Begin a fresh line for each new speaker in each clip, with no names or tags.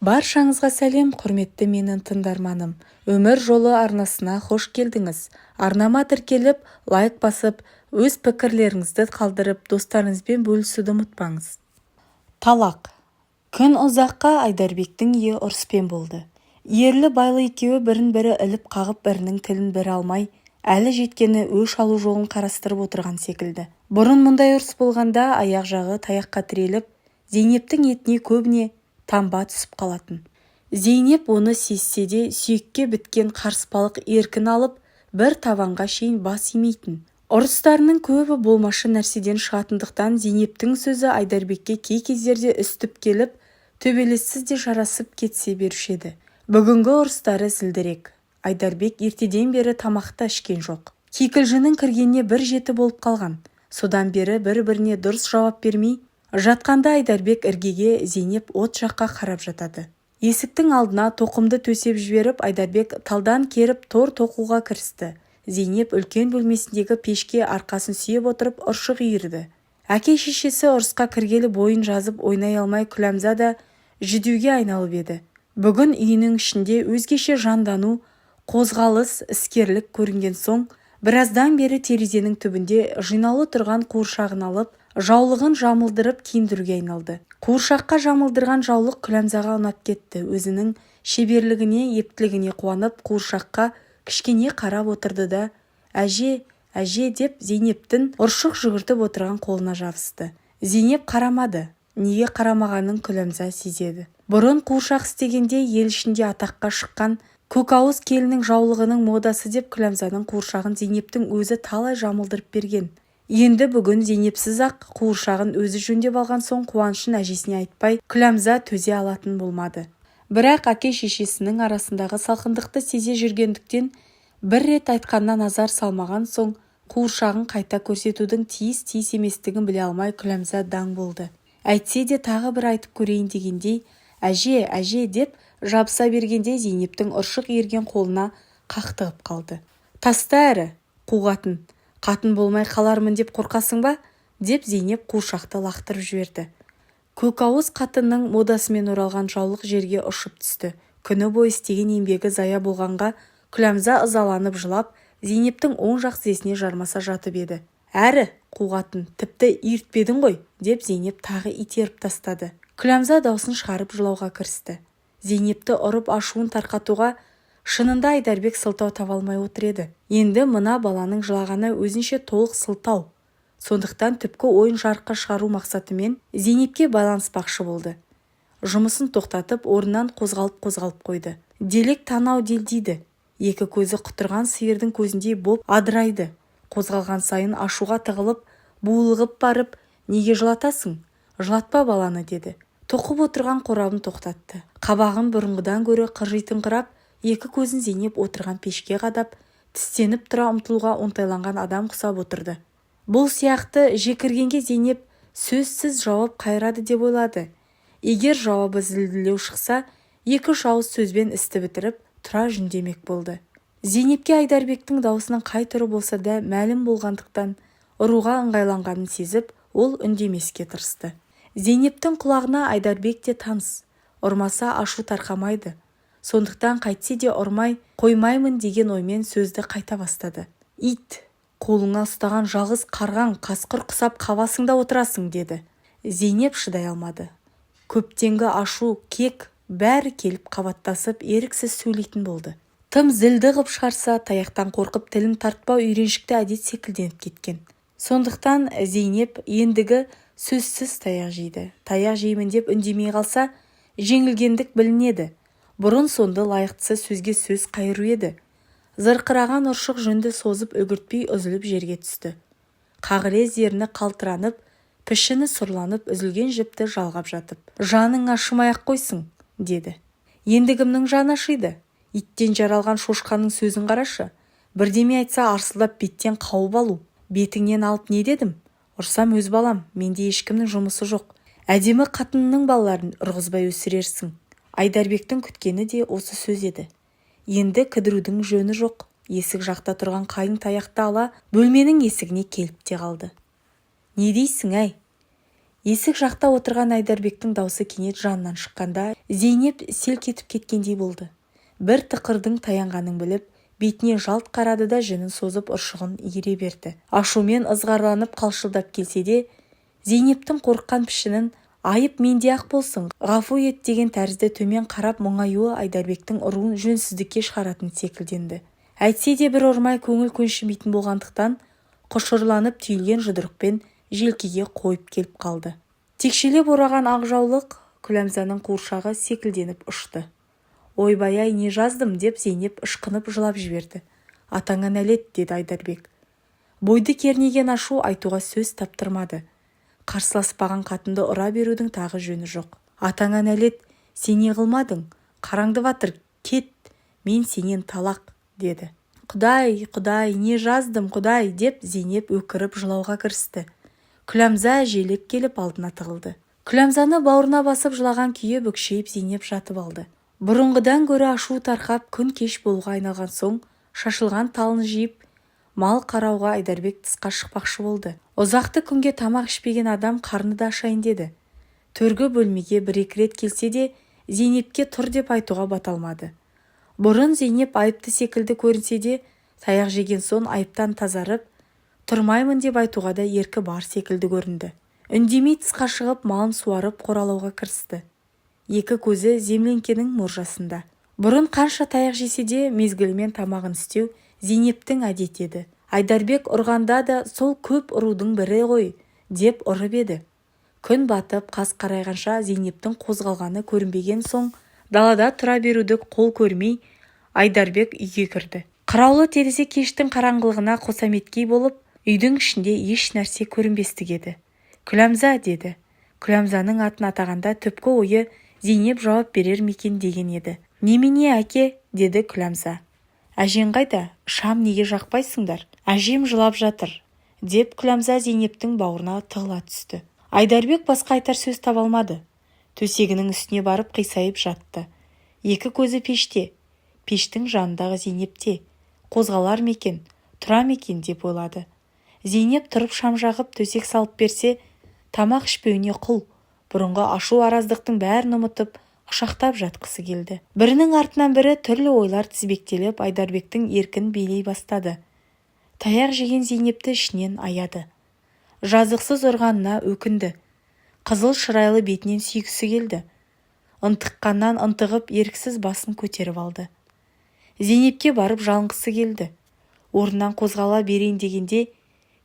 Баршаңызға сәлем, құрметті менің тыңдарманым! Өмір жолы арнасына қош келдіңіз! Арнама тіркеліп, лайк басып, өз пікірлеріңізді қалдырып, достарыңызбен бөлісуді ұмытпаңыз. Талақ. Күн ұзаққа Айдарбектің үйі ұрыспен болды. Ерлі-байлы екеуі бірін-бірі іліп қағып, бірінің тілін бірі алмай, әлі жеткені өш алу жолын қарастырып отырған секілді. Бұрын мұндай ұрыс болғанда аяқ жағы таяққа тіреліп, Зейнептің етіне көбіне тамба түсіп қалатын. Зейнеп оны сезсе де, сүйекке біткен қарыспалық еркін алып, бір табанға шейін бас имейтін. Ұрыстарының көбі болмашы нәрседен шығатындықтан Зейнептің сөзі Айдарбекке кей кездерде үстіп келіп, төбелессіз де жарасып кетісе беруші еді. Бүгінгі ұрыстары зілдірек. Айдарбек ертеден бері тамақ та ішкен жоқ. Кикілжіңнің кіргеніне бір жеті болып қалған. Содан бері бір-біріне дұрыс жауап бермей жатқанда Айдарбек іргеге, Зейнеп от жаққа қарап жатады. Есіктің алдына тоқымды төсеп жіберіп, Айдарбек талдан керіп тор тоқуға кірісті. Зейнеп үлкен бөлмесіндегі пешке арқасын сүйеп отырып ұршық иірді. Әке-шешесі ұрысқа кіргелі бойын жазып ойнай алмай Күләмза да жүдеуге айналып еді. Бүгін үйінің ішінде өзгеше жандану, қозғалыс, іскерлік көрінген соң, біраздан бері терезенің түбінде жинаулы тұрған қуыршағын алып, жаулығын жамылдырып киіндіруге айналды. Қуыршаққа жамылдырған жаулық Күләмзаға ұнап кетті. Өзінің шеберлігіне, ептілігіне қуанып, қуыршаққа кішкене қарап отырды да, «Әже, әже!» деп Зейнептің ұршық жүгіртіп отырған қолына жабысты. Зейнеп қарамады. Неге қарамағанын Күләмза сезеді. Бұрын қуыршақ істегенде ел ішінде атаққа шыққан көкауыз келіннің жаулығының модасы деп Күләмзаның қуыршағын Зейнептің өзі талай жамылдырып берген. Енді бүгін Зейнепсіз-ақ қуыршағын өзі жөндеп алған соң қуанышын әжесіне айтпай Күләмза төзе алатын болмады. Бірақ әке-шешесінің арасындағы салқындықты сезе жүргендіктен, бір рет айтқанына назар салмаған соң қуыршағын қайта көрсетудің тиіс-тиіс еместігін біле алмай Күләмза даң болды. Әйтсе де тағы бір айтып көрейін дегендей, «Әже, әже!» деп жабыса бергенде Зейнептің ұршық иірген қолына қақтығып қалды. «Таста әрі, қу қатын, қатын болмай қалармын деп қорқасың ба?» деп Зейнеп қуыршақты лақтырып жіберді. Көкауыз қатынның модасымен оралған жаулық жерге ұшып түсті. Күні бойы істеген еңбегі зая болғанға Күләмза ызаланып жылап, Зейнептің оң жақ тізесіне жармаса жатып еді. «Әрі, қу қатын, тіпті иіртпедің ғой!» деп Зейнеп тағы итеріп тастады. Күләмза даусын шығарып жылауға кірісті. Зейнепті ұрып ашуын тарқатуға шынында Айдарбек сылтау таба алмай отыр еді. Енді мына баланың жылағаны өзінше толық сылтау. Сондықтан түпкі ойын жарыққа шығару мақсатымен Зейнепке байланыспақшы болды. Жұмысын тоқтатып, орнынан қозғалып-қозғалып қойды. Делек танау делдиді. Екі көзі құтырған сиырдың көзіндей боп адырайды. Қозғалған сайын ашуға тығылып, булығып барып, «Неге жылатасың? Жылатпа баланы!» деді. Тоқып отырған қорабын тоқтатты. Қабағын бұрынғыдан гөрі қыржитыңқырап, екі көзін Зейнеп отырған пешке қадап, тістеніп тұра ұмтылуға оңтайланған адам құсап отырды. Бұл сияқты жекіргенге Зейнеп сөзсіз жауап қайырады деп ойлады. Егер жауабы зілділеу шықса, екі-үш ауыз сөзбен істі бітіріп, тұра жүндемек болды. Зейнепке Айдарбектің даусының қай түрі болса да мәлім болғандықтан, ұруға ыңғайланғанын сезіп, ол үндемеске тырысты. Зейнептің құлағына Айдарбек те таныс. Ұрмаса ашу тарқамайды. Сондықтан қайтсе де ұрмай қоймаймын деген оймен сөзді қайта бастады. «Ит, қолыңа ұстаған жалғыз қарғаң қасқыр құсап қабасың да отырасың», деді. Зейнеп шыдай алмады. Көптенгі ашу, кек бәрі келіп қабаттасып, еріксіз сөйлейтін болды. Тым зілді ғып шығарса, таяқтан қорқып тілін тартпау үйреншікті әдет секілденіп кеткен. Сондықтан Зейнеп ендігі сөзсіз таяқ жейді. Таяқ жеймін деп үндемей қалса, жеңілгендік білінеді. Бұрын-сонды лайықтысы сөзге сөз қайыру еді. Зырқыраған ұршық жүнді созып үлгіртпей үзіліп жерге түсті. Қағылез ерні қалтыранып, пішіні сұрланып, үзілген жіпті жалғап жатып, «Жаның ашымай-ақ қойсын!» деді. «Енді кімнің жаны ашиды? Иттен жаралған шошқаның сөзін қарашы. Бірдеме айтса, арсылдап беттен қауып алу. Бетіңнен алып не дедім? Ұрсам өз балам, менде ешкімнің жұмысы жоқ. Әдемі қатынның балаларын ұрғызбай өсірерсің». Айдарбектің күткені де осы сөз еді. Енді кідірудің жөні жоқ. Есік жақта тұрған қайың таяқты ала бөлменің есігіне келіп те қалды. «Не дейсің, әй? Есік жақта отырған Айдарбектің даусы кенет жанынан шыққанда Зейнеп селк етіп кеткендей болды. Бір тықырдың таянғанын біліп, бетіне жалт қарады да жүнін созып ұршығын иіре берді. Ашумен ызғарланып қалшылдап келсе де, Зейнептің қорыққан пішінін айып менде-ақ болсын, ғафу ет деген тәрізді төмен қарап мұңаюы Айдарбектің ұруын жөнсіздікке шығаратын секілденді. Әйтсе де бір ұрмай көңіл көншімейтін болғандықтан құшырланып түйілген жұдырықпен желкеге қойып келіп қалды. Текшелеп ораған ақ жаулық Күләмзаның қуыршағы секілденіп ұшты. «Ойбай-ай, не жаздым?» деп Зейнеп ышқынып жылап жіберді. «Атаңа нәлет!» деді Айдарбек. Бойды кернеген ашу айтуға сөз таптырмады. Қарсыласпаған қатынды ұра берудің тағы жөні жоқ. «Атаңа нәлет, сен не қылмадың? Қараңды батыр, кет, мен сенен талақ!» деді. «Құдай, Құдай, не жаздым, Құдай!» деп Зейнеп өкіріп жылауға кірісті. Күләмза желіп келіп алдына тығылды. Күләмзаны бауырына басып жылаған күйі бүкшиіп Зейнеп жатып алды. Бұрынғыдан гөрі ашуы тарқап, күн кеш болуға айналған соң шашылған талын жиып, мал қарауға Айдарбек тысқа шықпақшы болды. Ұзақты күнге тамақ ішпеген адам қарны да ашайын деді. Төргі бөлмеге бір-екі рет келсе де, Зейнепке тұр деп айтуға бата алмады. Бұрын Зейнеп айыпты секілді көрінсе де, таяқ жеген соң айыптан тазарып, тұрмаймын деп айтуға да еркі бар секілді көрінді. Үндемей тысқа шығып, малын суарып қоралауға кірісті. Екі көзі земленкенің моржасында. Бұрын қанша таяқ жесе де, мезгілімен тамағын істеу Зейнептің әдеті еді. Айдарбек ұрғанда да сол көп ұрудың бірі ғой деп ұрып еді. Күн батып, қас қарайғанша Зейнептің қозғалғаны көрінбеген соң, далада тұра беруді қол көрмей, Айдарбек үйге кірді. Қыраулы терезе кештің қараңғылығына қосаметкей болып, үйдің ішінде еш нәрсе көрінбестік еді. «Күләмза!» деді. Күләмзаның атын атағанда түпкі ойы Зейнеп жауап берер ме екен деген еді. «Немене, әке?» деді Күләмза. «Әжең қайда? Шам неге жақпайсыңдар? Әжем жылап жатыр», деп Күләмза Зейнептің бауырына тығыла түсті. Айдарбек басқа айтар сөз таба алмады. Төсегінің үстіне барып қисайып жатты. Екі көзі пеште, пештің жанындағы Зейнепте. Қозғалар ма екен, тұра ма екен деп ойлады. Зейнеп тұрып шам жағып, төсек салып берсе, тамақ ішпеуіне құл, бұрынғы ашу араздықтың бәрін ұмытып, құшақтап жатқысы келді. Бірінің артынан бірі түрлі ойлар тізбектеліп, Айдарбектің еркін билей бастады. Таяқ жеген Зейнепті ішінен аяды. Жазықсыз ұрғанына өкінді. Қызыл шырайлы бетінен сүйгісі келді. Ынтыққаннан ынтығып, еріксіз басын көтеріп алды. Зейнепке барып жалынғысы келді. Орнынан қозғала берейін дегенде,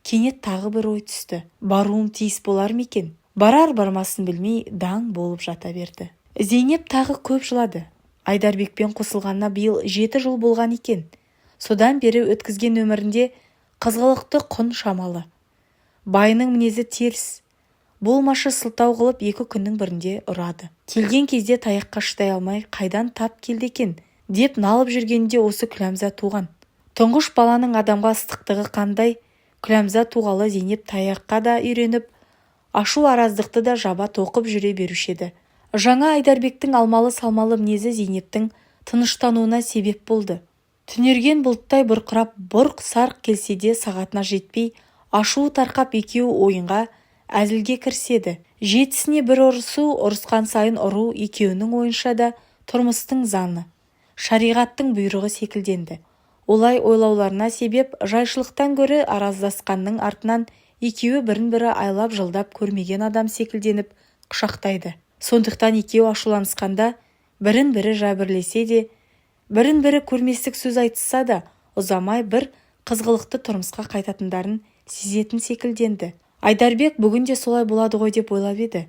кенет тағы бір ой түсті. Баруым тиіс болар ма екен? Барар бармасын білмей, даң болып жата берді. Зейнеп тағы көп жылады. Айдарбекпен қосылғанына биыл 7 жыл болған екен. Содан бері өткізген өмірінде қызғылықты құн шамалы. Байының мінезі теріс. Болмашы сылтау қылып 2 күннің бірінде ұрады. Келген кезде таяққа шыдай алмай қайдан тап келді екен деп налып жүргенде осы Күләмза туған. Тұңғыш баланың адамға ыстықтығы қандай, Күләмза туғалы Зейнеп таяққа да үйреніп, ашу араздықты да жаба тоқып жүре беруші еді. Жаңа Айдарбектің алмалы-салмалы мінезі Зейнептің тыныштануына себеп болды. Түнерген бұлттай бұрқырап бұрқ-сарқ келсе де сағатына жетпей, ашуы тарқап екеуі ойынға, әзілге кіріседі. 7-сіне бір ұрысу, ұрысқан сайын ұру екеуінің ойынша да тұрмыстың заңы, шариғаттың бұйрығы секілденді. Олай ойлауларына себеп жайшылықтан гөрі араздасқанның артынан екеуі бірін-бірі айлап жылдап көрмеген адам секілденіп құшақтайды. Сондықтан екеуі ашуланысқанда бірін-бірі жәбірлесе де, бірін-бірі көрместік сөз айтысса да, ұзамай бір қызғылықты тұрмысқа қайтатындарын сезетін секілденді. Айдарбек бүгін де солай болады ғой деп ойлап еді.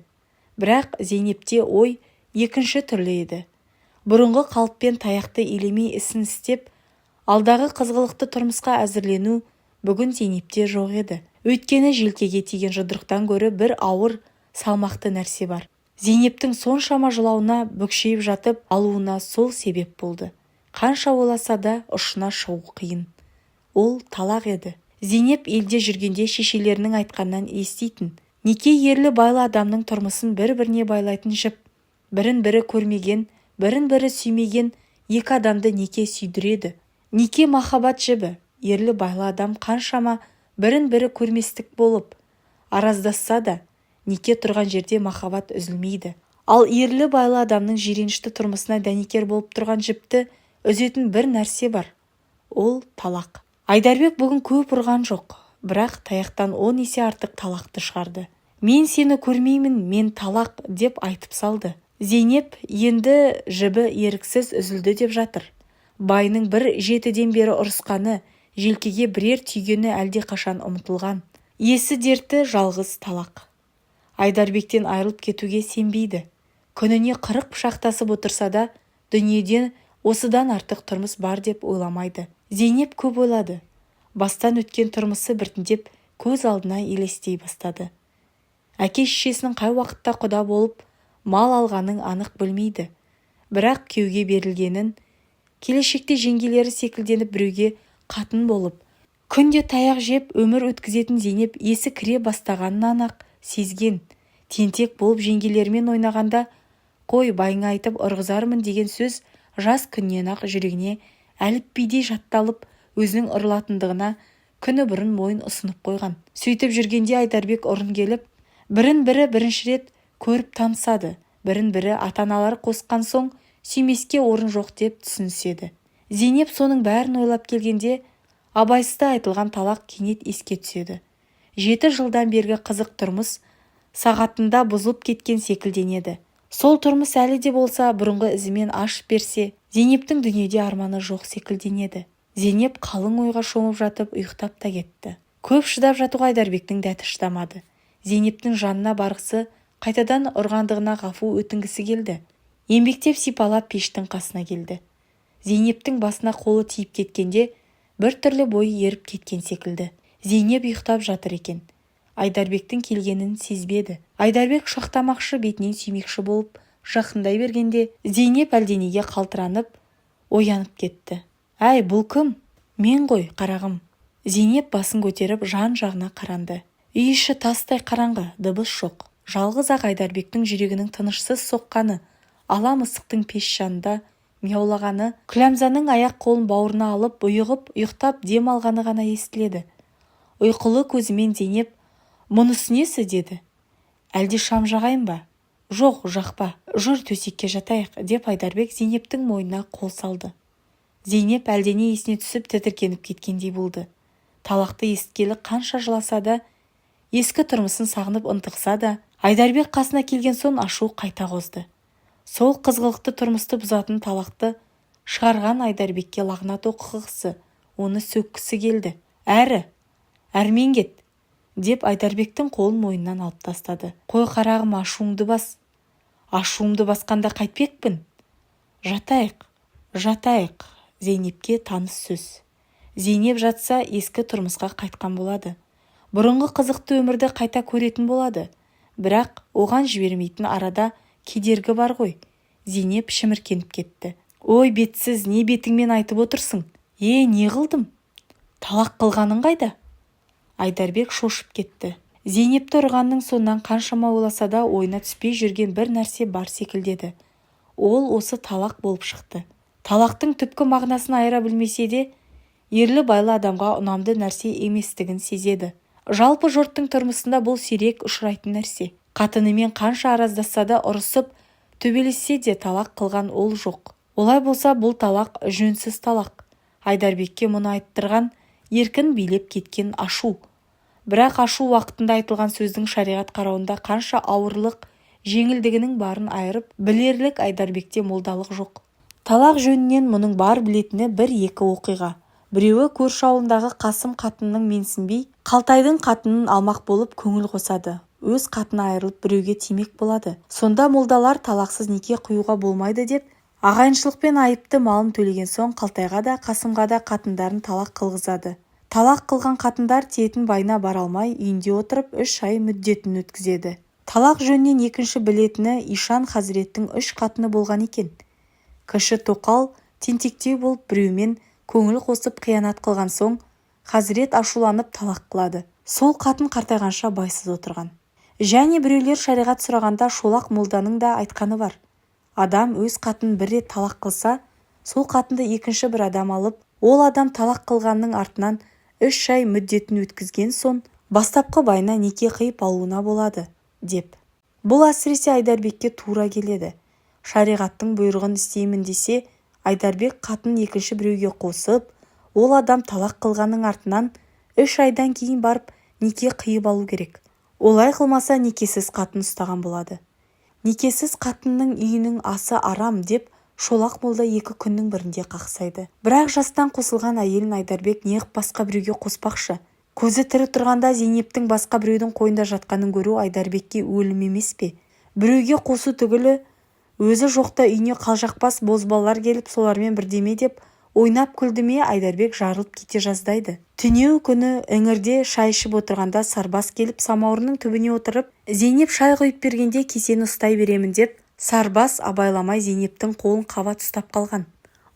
Бірақ Зейнепте ой екінші түрлі еді. Бұрынғы қалыппен таяқты елемей ісін істеп, алдағы қызғылықты тұрмысқа әзірлену бүгін Зейнепте жоқ еді. Өйткені желкеге тиген жұдырықтан гөрі бір ауыр, салмақты нәрсе бар. Зейнептің соншама жылауына, бүкшиіп жатып алуына сол себеп болды. Қанша ойласа да ұшына шығу қиын. Ол талақ еді. Зейнеп елде жүргенде шешелерінің айтқанынан еститін. Неке ерлі байлы адамның тұрмысын бір-біріне байлайтын жіп. Бірін-бірі көрмеген, бірін-бірі сүймеген екі адамды неке сүйдіреді. Неке махаббат жібі. Ерлі байлы адам қаншама бірін-бірі көрместік болып, араздасса да, Неке тұрған жерде махаббат үзілмейді. Ал ерлі-байлы адамның жиренішті тұрмысына дәнекер болып тұрған жіпті үзетін бір нәрсе бар. Ол талақ. Айдарбек бүгін көп ұрған жоқ, бірақ таяқтан 10 есе артық талақты шығарды. «Мен сені көрмеймін, мен талақ!» деп айтып салды. Зейнеп енді жібі еріксіз үзілді деп жатыр. Байының бір жетіден бері ұрысқаны, желкеге бірер түйгені әлдеқашан ұмытылған. Есі дерті жалғыз талақ. Айдарбектен айырылып кетуге сенбейді. Күніне 40 пышақтасып отырса да, дүниеден осыдан артық тұрмыс бар деп ойламайды. Зейнеп көп ойлады. Бастан өткен тұрмысы біртіндеп көз алдына елестей бастады. Әке-шешесінің қай уақытта құда болып мал алғанын анық білмейді. Бірақ күйеуге берілгенін, келешекте жеңгелері секілденіп біреуге қатын болып, күнде таяқ жеп өмір өткізетін Зейнеп есі кіре бастағаннан-ақ сезген. Тентек болып жеңгелерімен ойнағанда, «Қой, байыңа айтып ұрғызармын» деген сөз жас күннен-ақ жүрегіне әліппедей жатталып, өзінің ұрылатындығына күні бұрын мойын ұсынып қойған. Сөйтіп жүргенде Айдарбек ұрын келіп, бірін-бірі бірінші рет көріп танысады. Бірін-бірі ата-аналары қосқан соң сүймеске орын жоқ деп түсініседі. Зейнеп соның бәрін ойлап келгенде, абайсызда айтылған талақ кенет еске түседі. 7 жылдан бергі қызық тұрмыс сағатында бұзылып кеткен секілденеді. Сол тұрмыс әлі де болса бұрынғы ізімен ашып берсе, Зейнептің дүниеде арманы жоқ секілденеді. Зейнеп қалың ойға шомып жатып ұйықтап та кетті. Көп шыдап жатуға Айдарбектің дәті шыдамады. Зейнептің жанына барғысы, қайтадан ұрғандығына ғафу өтінгісі келді. Еңбектеп сипалап пештің қасына келді. Зейнептің басына қолы тиіп кеткенде, біртүрлі бойы еріп кеткен секілді. Зейнеп ұйықтап жатыр екен. Айдарбектің келгенін сезбеді. Айдарбек құшақтамақшы, бетінен сүймекші болып жақындай бергенде, Зейнеп әлденеге қалтыранып оянып кетті. «Әй, бұл кім?» «Мен ғой, қарағым». Зейнеп басын көтеріп жан-жағына қаранды. Үй іші тастай қараңғы, дыбыс жоқ. Жалғыз-ақ Айдарбектің жүрегінің тынышсыз соққаны, ала мысықтың пеш жанында мияулағаны, Күләмзаның аяқ-қолын бауырына алып бұйығып ұйықтап дем алғаны ғана естіледі. Ұйқылы көзімен Зейнеп: «Мұнысы несі?» – деді. «Әлде шам жағайын ба?» «Жоқ, жақпа. Жүр, төсекке жатайық», – деп Айдарбек Зейнептің мойнына қол салды. Зейнеп әлдене есіне түсіп тітіркеніп кеткендей болды. Талақты есіткелі қанша жыласа да, ескі тұрмысын сағынып ынтықса да, Айдарбек қасына келген соң ашу қайта қозды. Сол қызғылықты тұрмысты бұзатын талақты шығарған Айдарбекке лағнат оқығысы, оны сөккісі келді. «Әрі, әрмен кет!» – деп Айдарбектің қолын мойнынан алып тастады. «Қой, қарағым, ашуыңды бас». «Ашуымды басқанда қайтпекпін? Жатайық, жатайық». Зейнепке таныс сөз. Зейнеп жатса, ескі тұрмысқа қайтқан болады. Бұрынғы қызықты өмірді қайта көретін болады. Бірақ оған жібермейтін арада кедергі бар ғой. Зейнеп шіміркеніп кетті. «Ой, бетсіз, не бетіңмен айтып отырсың? Е, не қылдым? Талақ қылғаның қайда?» Айдарбек шошып кетті. Зейнепті ұрғанның соңынан қаншама ойласа да, ойына түспей жүрген бір нәрсе бар секілді еді. Ол осы талақ болып шықты. Талақтың түпкі мағынасын айыра білмесе де, ерлі-байлы адамға ұнамды нәрсе еместігін сезеді. Жалпы жұрттың тұрмысында бұл сирек ұшырайтын нәрсе. Қатынымен қанша араздасса да, ұрысып төбелессе де, талақ қылған ол жоқ. Олай болса, бұл талақ жөнсіз талақ. Айдарбекке мұны айттырған еркін билеп кеткен ашу. Бірақ ашу уақытында айтылған сөздің шариғат қарауында қанша ауырлық, жеңілдігінің барын айырып білерлік Айдарбекте молдалық жоқ. Талақ жөнінен мұның бар білетіні бір-екі оқиға. Біреуі көрші ауылындағы Қасым қатынын менсінбей, Қалтайдың қатынын алмақ болып көңіл қосады. Өз қатыны айырылып біреуге тимек болады. Сонда молдалар талақсыз неке қиюға болмайды деп, ағайыншылықпен айыпты малын төлеген соң, Қалтайға да, Қасымға да қатындарын талақ қылғызады. Талақ қылған қатындар тиетін байына бара алмай, үйінде отырып 3 ай мүддетін өткізеді. Талақ жөнінен екінші білетіні ишан хазіреттің үш қатыны болған екен. Кіші тоқал тентектеу болып, біреумен көңіл қосып қиянат қылған соң, хазірет ашуланып талақ қылады. Сол қатын қартайғанша байсыз отырған. Және біреулер шариғат сұрағанда Шолақ молданың да айтқаны бар: адам өз қатынын бір рет талақ қылса, сол қатынды екінші бір адам алып, ол адам талақ қылғанның артынан 3 ай мүддетін өткізген соң, бастапқы байына неке қиып алуына болады. Деп. Бұл әсіресе Айдарбекке тура келеді. Шариғаттың бұйрығын істеймін десе, Айдарбек қатын екінші біреуге қосып, ол адам талақ қылғанның артынан 3 айдан кейін барып неке қиып алу керек. Олай қылмаса, некесіз қатын ұстаған болады. Некесіз қатынның үйінің асы арам деп Шолақ молда екі күннің бірінде қақсайды. Бірақ жастан қосылған әйелін Айдарбек неғып басқа біреуге қоспақшы? Көзі тірі тұрғанда Зейнептің басқа біреудің қойнында жатқанын көру Айдарбекке өлім емес пе? Біреуге қосу түгілі, өзі жоқта үйіне қалжақбас бозбалалар келіп, солармен бірдеме деп ойнап күлді ме, Айдарбек жарылып кете жаздайды. Түнеу күні іңірде шай ішіп отырғанда Сарбас келіп самаурынның түбіне отырып, Зейнеп шай құйып бергенде кесені ұстай беремін деп, Сарбас абайламай Зейнептің қолын қабат ұстап қалған.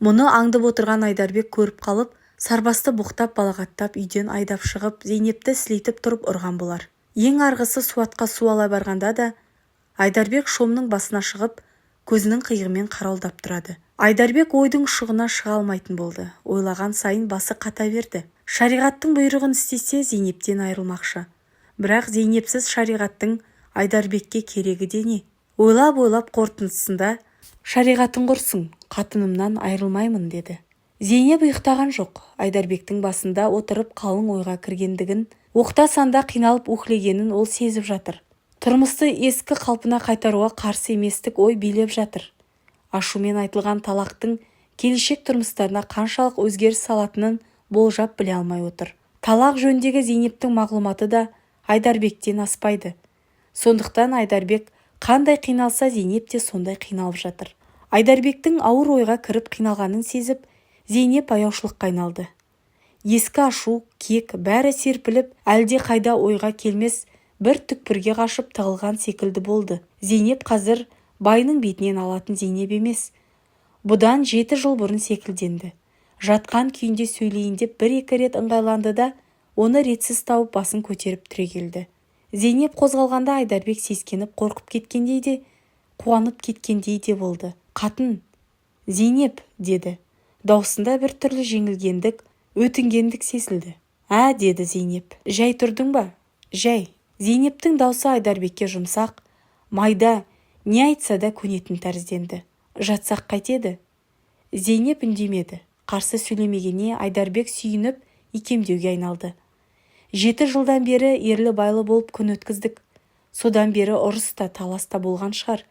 Мұны аңдып отырған Айдарбек көріп қалып, Сарбасты боқтап, балағаттап, үйден айдап шығып, Зейнепті сілейтіп тұрып ұрған болар. Ең арғысы, Суатқа су ала барғанда да Айдарбек шомның басына шығып, көзінің қиығымен қарауылдап тұрады. Айдарбек ойдың ұшығына шыға алмайтын болды. Ойлаған сайын басы қата берді. Шариғаттың бұйрығын істесе, Зейнептен айырылмақшы. Бірақ Зейнепсіз шариғаттың Айдарбекке керегі де не? Ойлап-ойлап, қорытындысында: «Шариғатың құрсын, қатынымнан айырылмаймын», – деді. Зейнеп ұйықтаған жоқ. Айдарбектің басында отырып қалың ойға кіргендігін, оқта-санда қиналып уһілегенін ол сезіп жатыр. Тұрмысты ескі қалпына қайтаруға қарсы еместік ой билеп жатыр. Ашумен айтылған талақтың келешек тұрмыстарына қаншалық өзгеріс салатынын болжап біле алмай отыр. Талақ жөніндегі Зейнептің мағлұматы да Айдарбектен аспайды. Сондықтан Айдарбек қандай қиналса, Зейнеп те сондай қиналып жатыр. Айдарбектің ауыр ойға кіріп қиналғанын сезіп, Зейнеп аяушылыққа айналды. Ескі ашу, кек бәрі серпіліп, әлде қайда ойға келмес бір түкпірге қашып тығылған секілді болды. Зейнеп қазір байының бетінен алатын Зейнеп емес, бұдан 7 жыл бұрын секілденді. Жатқан күйінде сөйлейін деп бір-екі рет ыңғайланды да, оны ретсіз тауып, басын көтеріп түрегелді. Зейнеп қозғалғанда Айдарбек сескеніп қорқып кеткендей де, қуанып кеткендей де болды. «Қатын, Зейнеп!» – деді. Даусында бір түрлі жеңілгендік, өтінгендік сезілді. «Ә?» – деді Зейнеп. «Жай тұрдың ба?» «Жай». Зейнептің даусы Айдарбекке жұмсақ, майда, не айтса да көнетін тәрізденді. «Жатсақ қайтеді?» Зейнеп үндемеді. Қарсы сөйлемегеніне Айдарбек сүйініп, икемдеуге айналды. 7 жылдан бері ерлі-байлы болып күн өткіздік. Содан бері ұрыс та, талас та болған шығар.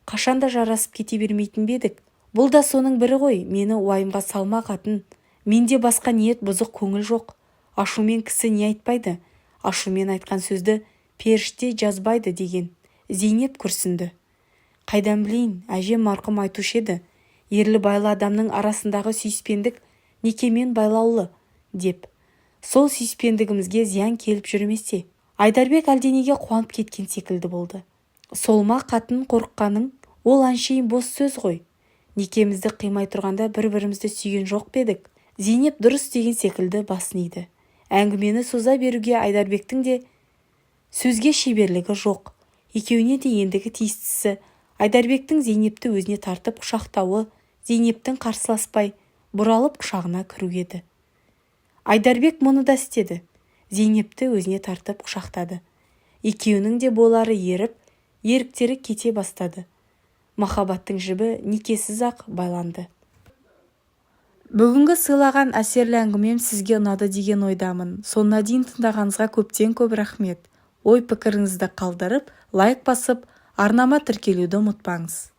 Қашанда жарасып кете бермейтін бе едік? Бұл да соның бірі ғой. Мені уайымға салма, қатын. Менде басқа ниет, бұзық көңіл жоқ. Ашумен кісі не айтпайды, ашумен айтқан сөзді періште жазбайды деген. Зейнеп күрсінді. «Қайдан білейін, әжем марқұм айтушы еді, ерлі-байлы адамның арасындағы сүйіспендік некемен байлаулы деп. Сол сүйіспендігімізге зиян келіп жүрмесе». Айдарбек әлденеге қуанып кеткен секілді болды. «Сол ма, қатын, қорыққаның? Ол әншейін бос сөз ғой. Некемізді қимай тұрғанда бір-бірімізді сүйген жоқ па едік?» Зейнеп дұрыс деген секілді басын иді. Әңгімені соза беруге Айдарбектің де сөзге шеберлігі жоқ. Екеуіне де ендігі тиістісі Айдарбектің Зейнепті өзіне тартып құшақтауы, Зейнептің қарсыласпай бұралып құшағына кіру еді. Айдарбек мұны да істеді. Зейнепті өзіне тартып құшақтады. Екеуінің де бойлары еріп, еріктері кете бастады. Махаббаттың жібі некесіз-ақ байланды. Бүгінгі сыйлаған әсерлі әңгімем сізге ұнады деген ойдамын. Соңына дейін тыңдағаныңызға көптен көп рахмет. Ой-пікіріңізді қалдырып, лайк басып, арнама тіркелуді ұмытпаңыз.